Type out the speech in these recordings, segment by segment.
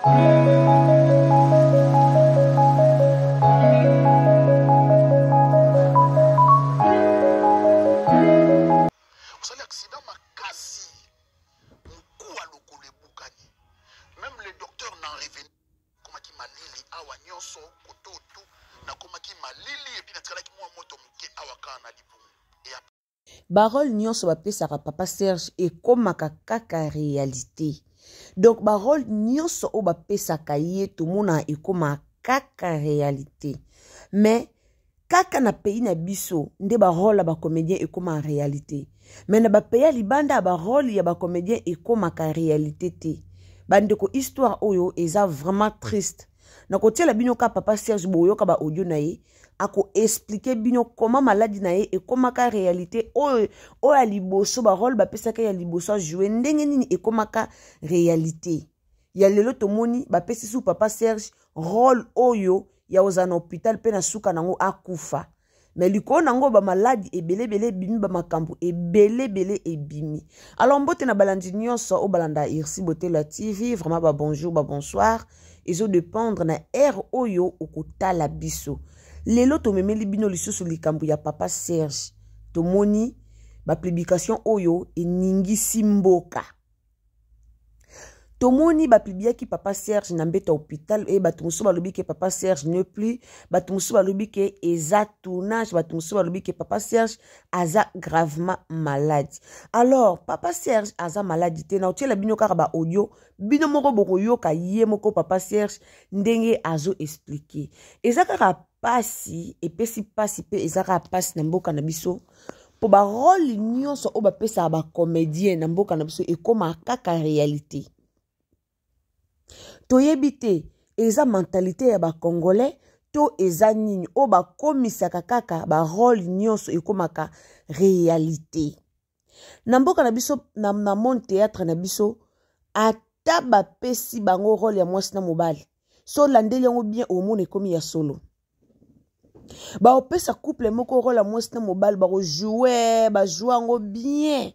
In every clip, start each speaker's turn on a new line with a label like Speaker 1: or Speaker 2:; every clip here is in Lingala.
Speaker 1: Osali accident makasi, mokuwa lokolo ebukani, meme le docteur n'en revenait. Nakomaki malili awa nyonso koto tu, nakomaki malili epi natikalaki mwa moto moke awa kaka na libumu. Et
Speaker 2: Ba role nyonso bapesaka papa Serge ekomaka kaka realite. Donc ba role nyonso oyo bapesaka ye tomona ekoma kaka realite. Mais kaka na pays na biso nde ba role ya ba comédien ekoma realite. Mais na ba pays ya libanda ba role ya ba comédien ekomaka realite te. Bandeko histoire oyo eza vraiment triste. Nakotiela bino ka papa Serge boyoka ba audio na ye. Ako expliquer bino comment maladi na ye ekomaka réalité oyo oyo ya liboso ba role bapesaka ya liboso a jouer ndenge nini ekomaka réalité ya lelo tomoni bapesi su papa Serge role oyo ya kozala na hôpital mpe na suka nango akufa mais likolo nango bamaladi ebelebele ebimi bamakambo ebelebele ebimi. Alors mbote na balandi nyonso oyo balanda Irsi Botelo ya TV, vraiment ba bonjour ba bonsoir, ezo dépendre na heure oyo okotala biso. Lelo tomemeli bino lisusu likambo ya papa Serge. Tomoni ba publication oyo eningisi mboka. Tomoni bapibiaki papa Serge na mbeto ya hôpital e bato mosusu balobi ke papa Serge ne plus, bato mosusu balobi ke eza tournage, bato mosusu balobi ke papa Serge aza gravement malade. Alors papa Serge aza malade te, na otiela bino kaka ba audio bino moko bokoyoka ye moko papa Serge ndenge azo expliquer. Eza kaka pasi, epesi pasi pe eza kaka pasi na mboka na biso. Po ba role nyonso oyo bapesaka ba comédien na mboka na biso ekoma kaka réalité. Toyebi te eza mentalité ya ba congolais to eza nini oyo bakomisaka kaka ba role nyonso ekomaka réalité. Na mboka na biso, na monde théâtre na biso, ata bapesi bango role ya mwasi na mobali, so olandeli yango bien omona ekomi ya solo. Baopesa couple moko role ya mwasi na mobali, bakojoue, bajoue yango bien.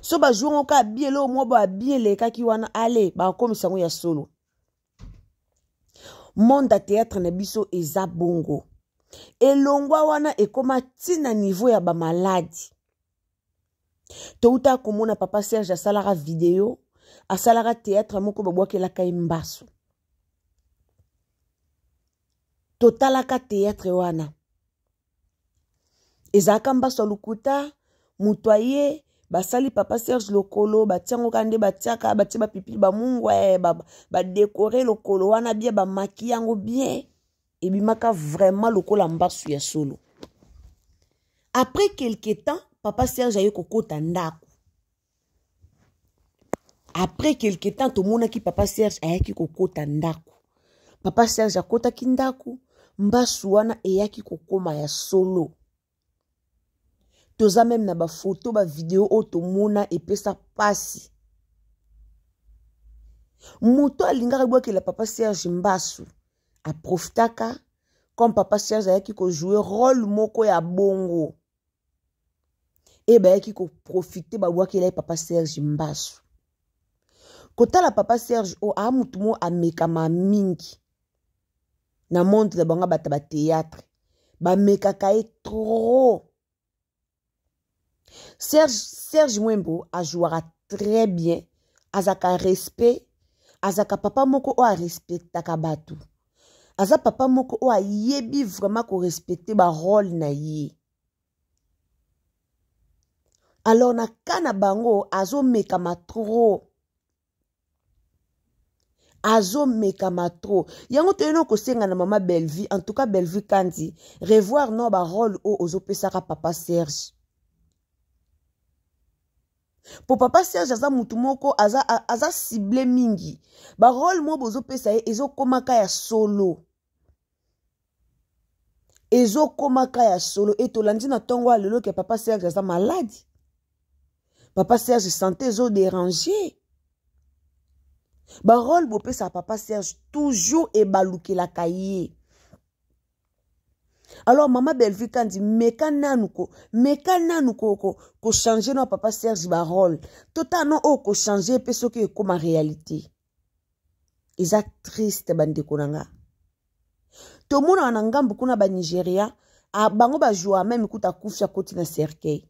Speaker 2: So bajoue yango kaka bien, eloko moko ba bien elekaki wana, ale bakokomisa yango ya solo. Monde ya théâtre na biso eza bongo. Elongwa wana ekoma tina niveau ya ba maladi. Touta komona papa Serge asalaka video, asalaka théâtre moko babwakelaka ye mbasu. Totalaka théâtre wana. Ezalaka mbasu ya lokuta, moto aye, basali papa Serge lokolo, batiango kaka nde batiaka, batie ba pipili ba mungwa, ba décorer lokolo wana bien, ba maquiller yango bien. Ebimaka vraiment lokola mbasu ya solo. Après quelque temps, papa Serge aye kokota ndako. Après quelque temps, tomonaki papa Serge ayaki kokota ndako. Papa Serge akotaki ndako, mbasu wana eyaki kokoma ya solo. Toza même na ba photo, ba video oyo tomona epesa pasi. Moto alingaka bwakela papa Serge mbasu, aprofitaka comme papa Serge ayaki kojouer rôle moko ya bongo. E bayaki koprofite babwakela ye papa Serge mbasu. Kotala papa Serge oyo a mutu mo amekama mingi na monde na bango bata ba théâtre, bamekaka ye trop. Serge Mwembo ajouaka très bien, azaka respect, azaka papa moko oyo arespectaka bato, aza papa moko oyo ayebi vraiment korespecte ba rôle na ye. Alors na ka na bango azomekama trop. Azomekama trop. Yango toyei kosenga na mama Bellevue, en tout cas Bellevue Kandi, revoir no ba rôle oyo ozopesaka papa Serge. Po papa Serge aza mutu moko aza ciblé mingi. Ba rôle moko bozopesa ye ezokomaka ya solo. Ezokomaka ya solo. E tolandi na ntongo ya lelo ke papa Serge aza malade. Papa Serge santé ezo déranger. Ba rôle bopesa papa Serge toujours ebalukelaka ye. Alors mama Bellevue Kandi meka nanu ko, meka nanu ko, ko, ko changer na papa Serge ba rôle. Tota no o ko changer pe soki ekoma réalité. Eza triste bandeko na nga. Tomonaka na ngambu kuna ba Nigeria, bango ba jouer meme kuta akufi akoti na cercueil.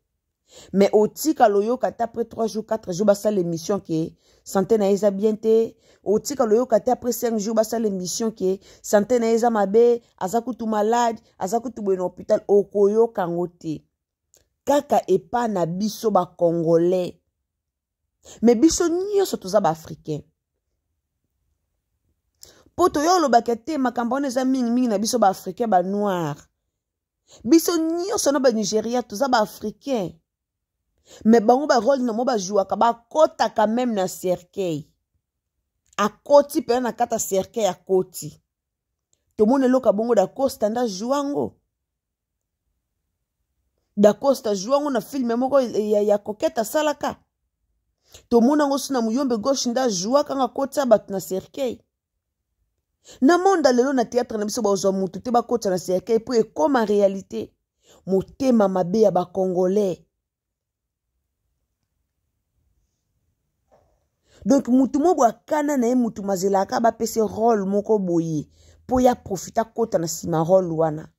Speaker 2: Mais otika loyoka ata après 3 jours 4 jours basala émission ke santé na ye eza bien te. Otika loyoka te après 5 jours basala émission ke santé na ye eza mabe, aza kutu malade, aza kutu boye na hôpital. Okoyoka yango te. Kaka epa na biso ba Congolais. Mais biso nyonso toza ba Africain. Po toyo olobaka te makambo wana eza mingi mingi na biso ba Africain, ba noir. Biso nyonso na ba Nigeria toza ba Africain. Mais bango ba rôle na mo ba jouaka, ba kotaka même na cercueil. Akoti pena na kata cercueil akoti. Tomoni eloko bongo da Costa nda jouango. Da Costa jouango na film moko ya Coquette asalaka. Tomoni yango so na Muyombe gauche nda jouaka nga kotia bato na cercueil. Na monde lelo na théâtre na biso bazwa mutu te bakotisa na cercueil po ekoma réalité. Motema mabe ya ba Congolais. Donc mutu moko akana na ye mutu mazelaka ba pese rôle moko boye po ya profita kota na sima rôle wana.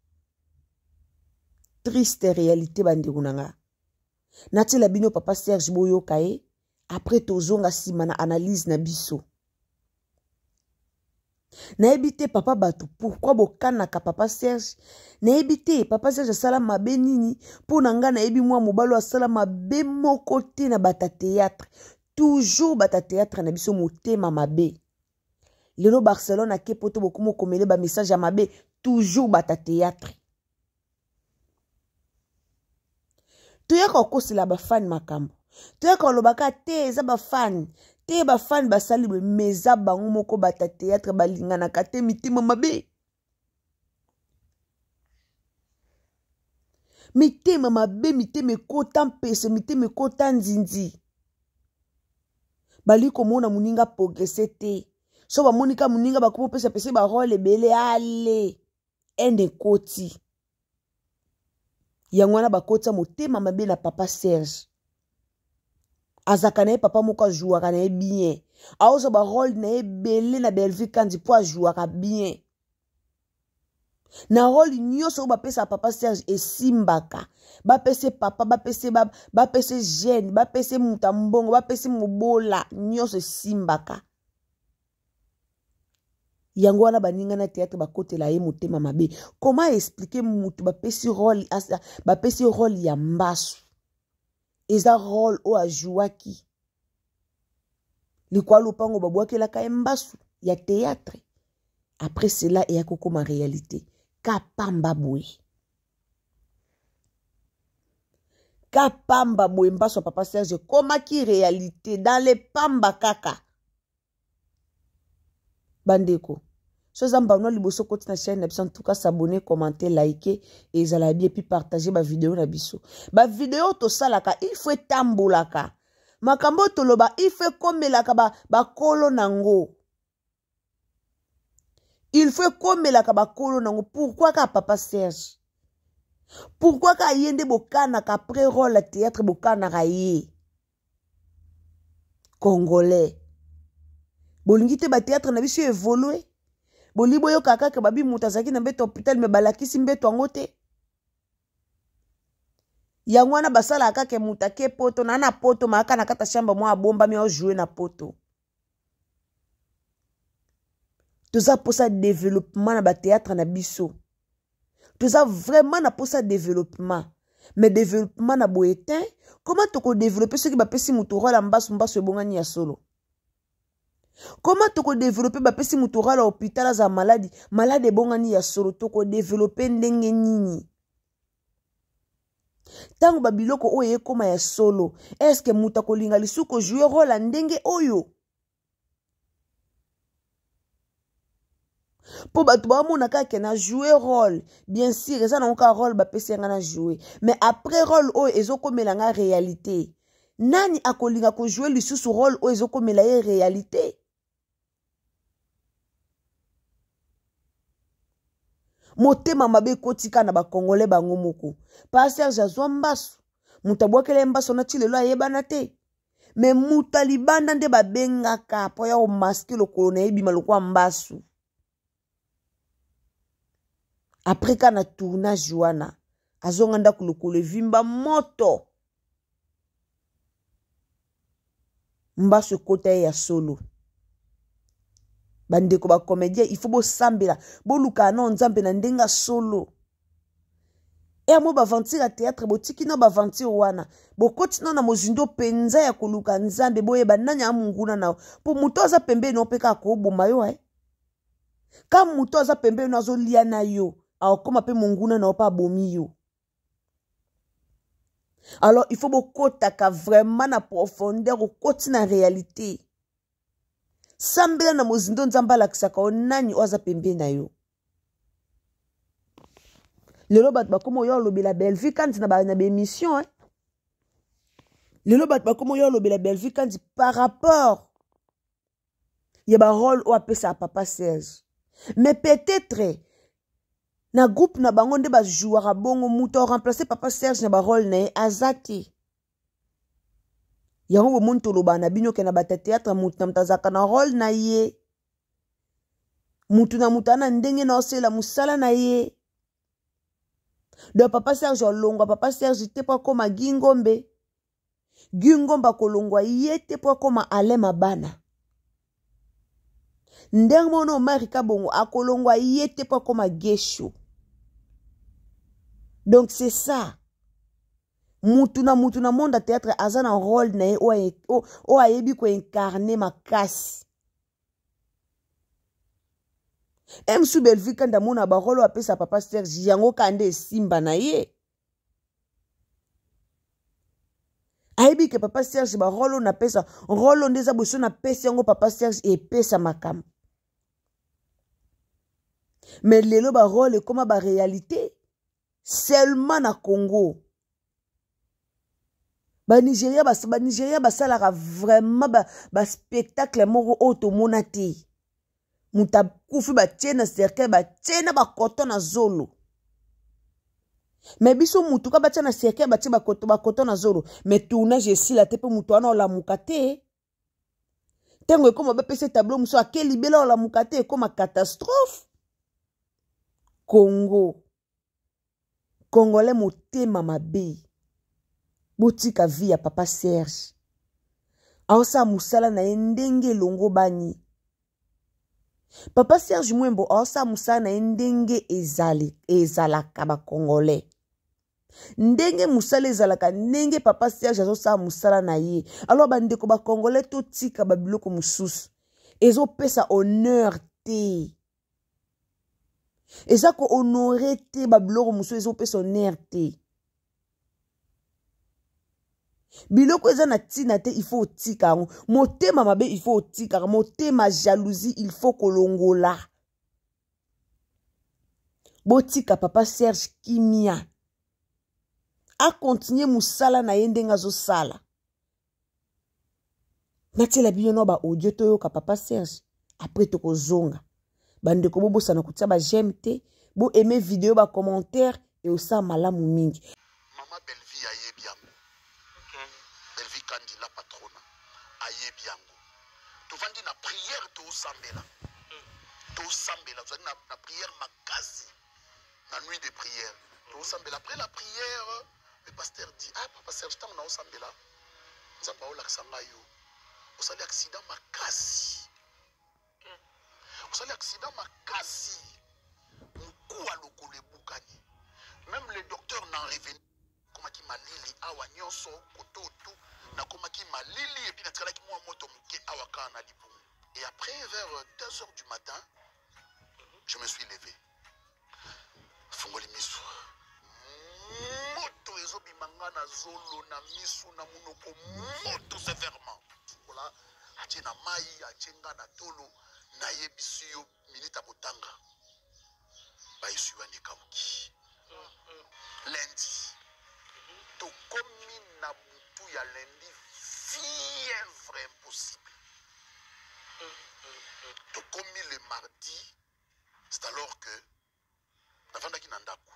Speaker 2: Triste réalité bandeko na nga. Natiela bino papa Serge boyoka ye après tozonga sima na analyse na biso. Nayebi te papa bato pourquoi bokanaka papa Serge. Nayebi te papa Serge asala mabe nini mpo na nga. Nayebi mwa mobali asala mabe moko te na bata théâtre. Toujours bata théâtre na biso motema mabe. Lelo Barcelone ake poto bokomo komele ba message ya mabe toujours bata théâtre. Toyaka kokosela ba fan makambo. Toyaka kolobaka te eza ba fan. Te ba fan basali boye, mais eza bango moko bata théâtre balinganaka te mitema mabe. Mitema mabe, mitema ekota mpese, mitema ekota nzinzi. Bali komona moninga progresser te. So bamonika moninga bakomi kopesa pese ba rôle ebele, ale ende ekoti. Yango wana bakotisa motema mabe na papa Serge. Azaka na ye papa moko ajouaka na ye bien. Aozwa ba rôle na ye ebele na Bellevue Kandi po ajouaka bien. Na rôle nyonso oyo bapesaka papa Serge esimbaka. Bapese papa, bapese ba, bapese jeune, bapese moto ya mbongo, bapese mobola, nyonso esimbaka. Yango wana baninga na théâtre bakotela ye motema mabe. Comment expliquer mutu bapesi rôle, asa, bapesi rôle ya mbasu? Eza rôle oyo ajouaki. Likwa lopango babwakelaka ye mbasu ya théâtre. Après cela eya kokoma réalité. Kapamba boye. Kapamba boye mbasu ya papa Serge ekomaki réalité dans les pamba kaka. Bandeko, so eza mbano liboso koti na chaîne na biso, en tout cas s'abonner, commenter, liker, ezala bien, puis partager ba vidéo na biso. Ba vidéo tosalaka, il faut etambolaka. Makambo toloba, il faut ekomelaka ba kolo nango. Il faut ekomelaka ba kolo nango. Pourquoi ka papa Serge? Pourquoi ka yende bokanaka après rôle ya théâtre bokanaka ye? Congolais. Bolingi te ba théâtre na biso évoluer. Bolingi boyoka kaka babi moto azalaki na mbeto hôpital mais balakisi mbeto yango te. Yango wana basalaka kaka moto ake poto na na poto maaka na kata chambre mwa abombami ao jouer na poto. Toza posa développement na ba théâtre na biso. Toza vraiment na posa développement. Mais développement na boye te, comment toko développer soki bapesi moto rôle ya mbasu mbasu ebongani ya solo? Comment toko développer bapesi moto rôle ya hôpital aza maladi, malade ebongani ya solo, toko développer ndenge nini? Tango ba biloko oyo ekoma ya solo, est-ce que moto akolinga lisusu ko jouer rôle ya ndenge oyo? Po bato bamona kaka na jouer rôle, bien sûr eza nango kaka rôle bapesi nga na jouer, mais après rôle oyo ezokomela nga réalité, nani akolinga ko jouer lisusu rôle oyo ezokomela ye réalité? Motema mabe ekotika na ba Congolais bango moko. Pa Serge azwa mbasu, moto abwakela ye mbasu na ti lelo ayebana te. Me moto ya libanda nde babengaka mpo ya komaske lokolo na ye ebima lokola mbasu. Après ka na tournage wana azonga ndako lokolo evimba moto. Mbasu ekota ye ya solo. Bandeko ba comédien, il faut bosambela, bolukaka nao Nzambe na ndenge ya solo. E mo baventure ya théâtre, botiki na baventure wana, bokoti nao na mozindo mpenza ya koluka Nzambe, boyeba nani ya monguna nao, mpo moto aza pembeni nao mpe kaka koboma yo. Ka moto aza pembeni nao azolia na yo, akokoma mpe monguna nao mpe abomi yo. Alors il faut bokotaka vraiment na profondeur, okoti na réalité, sambela na mozindo, Nzambe alakisaka yo nani oyo aza pembeni na yo. Lelo bato bakoma oyo olobela Bellevue Kandi na baémission, eh? Lelo bato bakoma oyo olobela Bellevue Kandi par rapport ya barole oyo apesaka papa Serge. Mais peut-être na groupe na bango nde bajouaka bongo, moto aremplace papa Serge na barole na ye aza te. Yango bomoni, tolobaka na bino ke na bato ya théâtre, moto na moto azalaka na role na ye, mutu na moto ana ndenge na osala mosala na ye. Donc papa Serge alongwa papa Serge te mpo akóma Guy Ngombe, Guy Ngombe akolongwa ye te mpo akóma Alain Mabana. Ndenge moko Omari Kabongo akolongwa ye te mpo akóma Gesho. Donc c'est ça, mutu na mutu na monde ya théâtre aza na rôle na ye oyo ayebi koincarner makasi. Msu Bellevue Kandi amona barole oyo apesa papa Serge, yango kaka nde esimba na ye. Ayebi ke papa Serge, barole oyo napesa, role oyo nde eza boso, napesi yango papa Serge, epesa makambo. Mais lelo barole ekóma baréalité seulement na Congo. Banigeria, Banigeria basalaka vraiment baspectacle moko oyo tomona te. Moto akufi, batie na cercueil, batie na bakoto na zolo. Me biso, mutu ka batia na cercueil, batie bakoto na zolo, mais tournage esila te, mpe moto wana olamuka te. Ntango ekóma bapesa tableau mosusu, ake libela, olamuka te, ekóma catastrophe. Congo, Congolais motema mabe. Botika vie ya papa Serge, aosala mosala na ye ndenge elongo bani. Papa Serge Mwembo aosala mosala na ye ndenge ezalaka. Bacongolais, ndenge mosala ezalaka, ndenge papa Serge azosala mosala na ye. Alors bandeko bacongolais, totika babiloko mosusu ezopesa honneur te, eza kohonorer te. Babiloko mosusu ezopesa honneur te, biloko eza na ntina te, il faut otika yango. Motema mabe, il faut otikaka. Motema jalousie, il faut kolongola. Botika papa Serge kimia, akontinue mosala na ye ndenge azosala. Natiela bino no baaudio, toyoka papa Serge, après tokozonga. Bandeko, bobosana kotia baj'aime te, boaime video, bacommentaire eosala malamu mingi.
Speaker 1: Mama Bellevie ayebi yango. Bellevie Kandi, la patrona, ayebi yango. Tovandi na prière, tosambela, tosambela, tozali na prière makasi, na nuit de prière, tosambela. Après la prière, le pasteur dit: "Ah, papa Serge, ntango naosambela, Nzambe aolakisa ngai yo osali accident makasi, osali accident makasi, mokuwa lokolo ebukani." Même le docteur n'en revenait. Nakomaki malili awa nyonso, koto tu nakomaki malili, et puis natikalaki mwa moto moke awa kaka na libumu. Et après, vers 2 heures du matin, je me suis levé, fungoli miso, moto ezobima nga na zolo, na misu, na monoko, moto sévèrement. Fungola, atie na mai, atie nga na tolo. Nayebisi yo, minute ya kotanga bayesi wana ekauki. Lundi, tokomi na butu ya lundi, fièvre impossible. Tokomi le mardi, c'est alors que navandaki na ndako.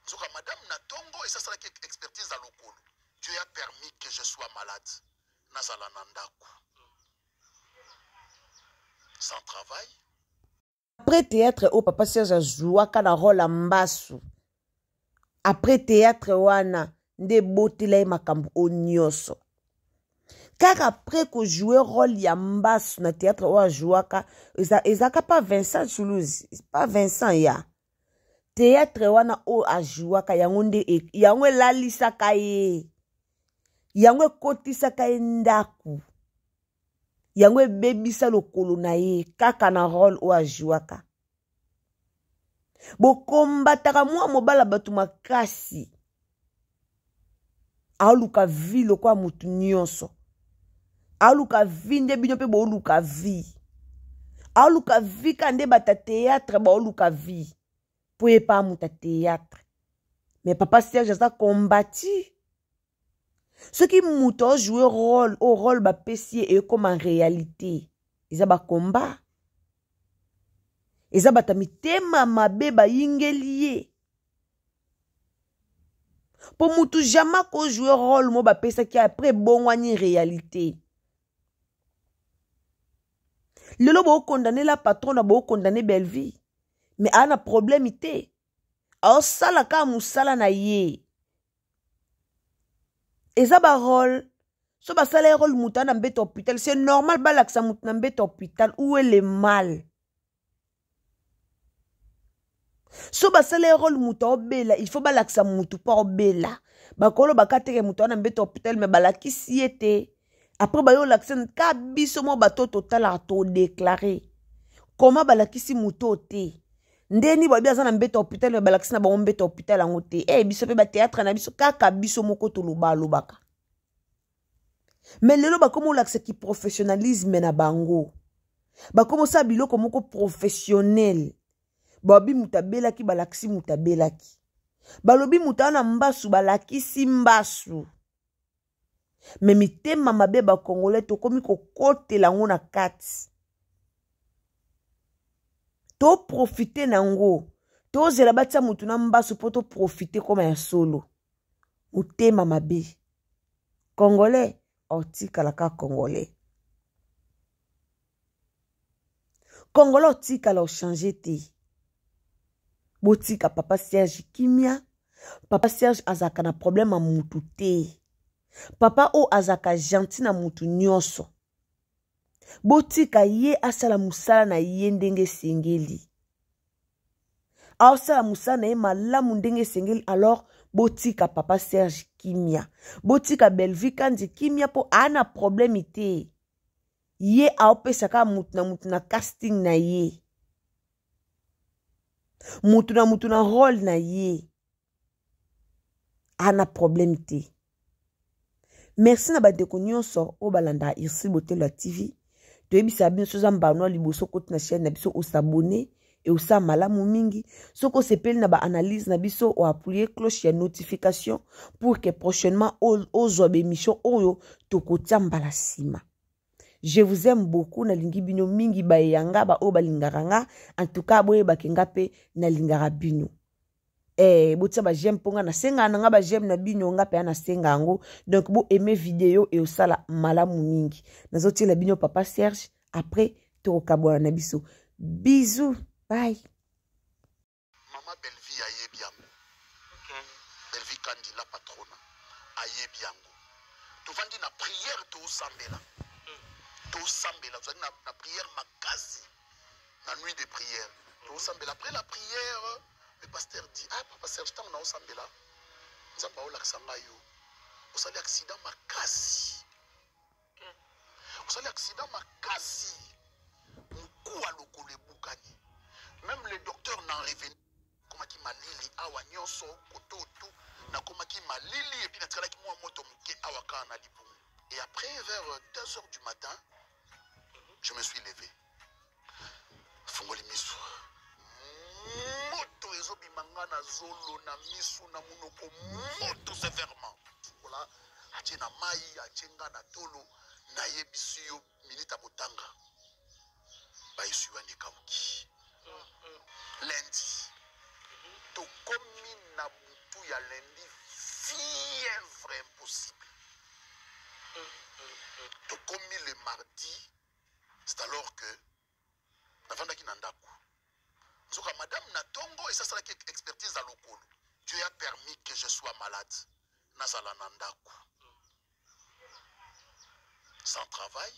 Speaker 1: Nzoka madame na ntongo esasalaki expertise ya lokolo. Dieu a permis que je sois malade. Nazala na ndako sans travail.
Speaker 2: Après théâtre oyo papa Serge azuaka na role ya mbasu, après théâtre wana nde ebotela ye makambo oyo nyonso. Kaka après kojouer role ya mbasu na théâtre oyo ajuaka, ezalaka pa Vincent Toulouse, pa Vincent ya théâtre wana oyo ajuaka, yango nde yango elalisaka ye, yango ekotisaka ye ndako, yango ebebisa lokolo na ye kaka na role oyo ajuaka. Bokombataka mwa mobala bato makasi, aluka vie lokola motu nyonso, aluka vie nde bino mpe booluka vie, aluka vie ka nde bato ya théâtre baoluka vie mpo ye pa moto ya théâtre. Mais papa Serge aza combati. Soki moto ajoue role oyo role bapesi ye ekoma réalité, eza bakomba, eza bato ya mitema mabe bayingeli ye. Po mutu jamais akojoue role mo bapesaki après ebongwani réalité. Lelo bokondane la patron na bokondane Bellevue, mais aa na problème te, aosala kaka mosala na ye. Eza ba role, so basala ye role moto na mbeto hôpital, c'est normal balakisa moto na mbeto hôpital. Où est le mal? So basala ye role moto aobela, il faut balakisa motu mpo aobela. Bakoloba ka teke moto wana mbeto hôpital, mais balakisi ye te. Après bayo olakisa ka biso mo bato totalaka todeklare koma balakisi moto te. Ndeni babi aza na mbeto hôpital, mais balakisi na bango mbeto hôpital yango te. Eh, biso mpe bateatre na biso kaka biso moko toloba alobaka. Mais lelo bakomi olakisa ki professionnalisme na bango, bakomi osala biloko moko professionnel. Babi moto abelaki, balakisi moto abelaki, balobi moto aza na mbasu, balakisi mbasu. Me mitema mabe bakongolais tokomi kokotela yango na kati, toprofite na yango, tozela batia motu na mbasu mpo toprofite koma ya solo. Motema mabe congolais otikala ka congolais, congolais otikala ochange te. Botika papa Serge kimia. Papa Serge azalaka na problème ya mutu te. Papa oyo azalaka gentil na mutu nyonso. Botika ye asala mosala na ye ndenge esengeli. Aosala mosala na ye malamu ndenge esengeli. Alors botika papa Serge kimia, botika Bellevue Kandi kimia mpo aa na problème te. Ye aopesa kaka mutu na mutu na casting na ye, mutu na mutu na rôle na ye, aa na problème te. Merci na bandeko nyonso oyo balandaka Ursule Botelo ya TV. Toyebisaka bino soza mbano ya liboso koti na chaîne na biso, osabone e osala malamu mingi. Soki osepeli na baanalyse na biso, oappuye cloche ya notification pour que prochainement ozwa baémission oyo tokotia mbala nsima. Je vous aime beaucoup, nalingi bino mingi, bayanga ba oyo balingaka nga. En tout cas boyebake nga mpe nalingaka bino. Botia ba j'aime mpo nga nasenga na nga ba j'aime na bino, nga mpe nasenga yango. Donc bo aimer vidéo e osala malamu mingi. Nazotiela bino papa Serge, après tokokabwana na biso. Bisous, bye.
Speaker 1: Mama Bellevue ayebi yango. Okay. Bellevue Kandi la patrona ayebi yango. Tovandi na prière tosambela. Tosambela, tozali na prière makasi. Na nuit de prière. Tosambela. Après la prière, le pasteur dit, ah papa Serge, tango na osambela, Nzambe aolakisa ngai yo. Osali accident makasi. Osali accident makasi. Mokuwa lokolo ebukani. Même le docteur n'en revenait. Nakomaki malili awa nyonso koto tu, nakomaki malili et puis natikalaki mwa moto moke awa kaka na libumu. Et après vers 2 heures du matin, je me suis levé. Fungoli misu. Moto ezobima nga na zolo na misu na munoko, moto sévèrement. Fungola atie na mai, atie nga na tolo, nayebisi yo minute ya kotanga. Bayesu wana ekauki. Lundi, tokomi na butu ya lundi, fièvre impossible. Tokomi le mardi, c'est alors que navandaki na ndako. Nzoka madame na ntongo esasalaki expertise ya lokolo. Dieu a permis que je sois malade, nazala na ndako sans travail.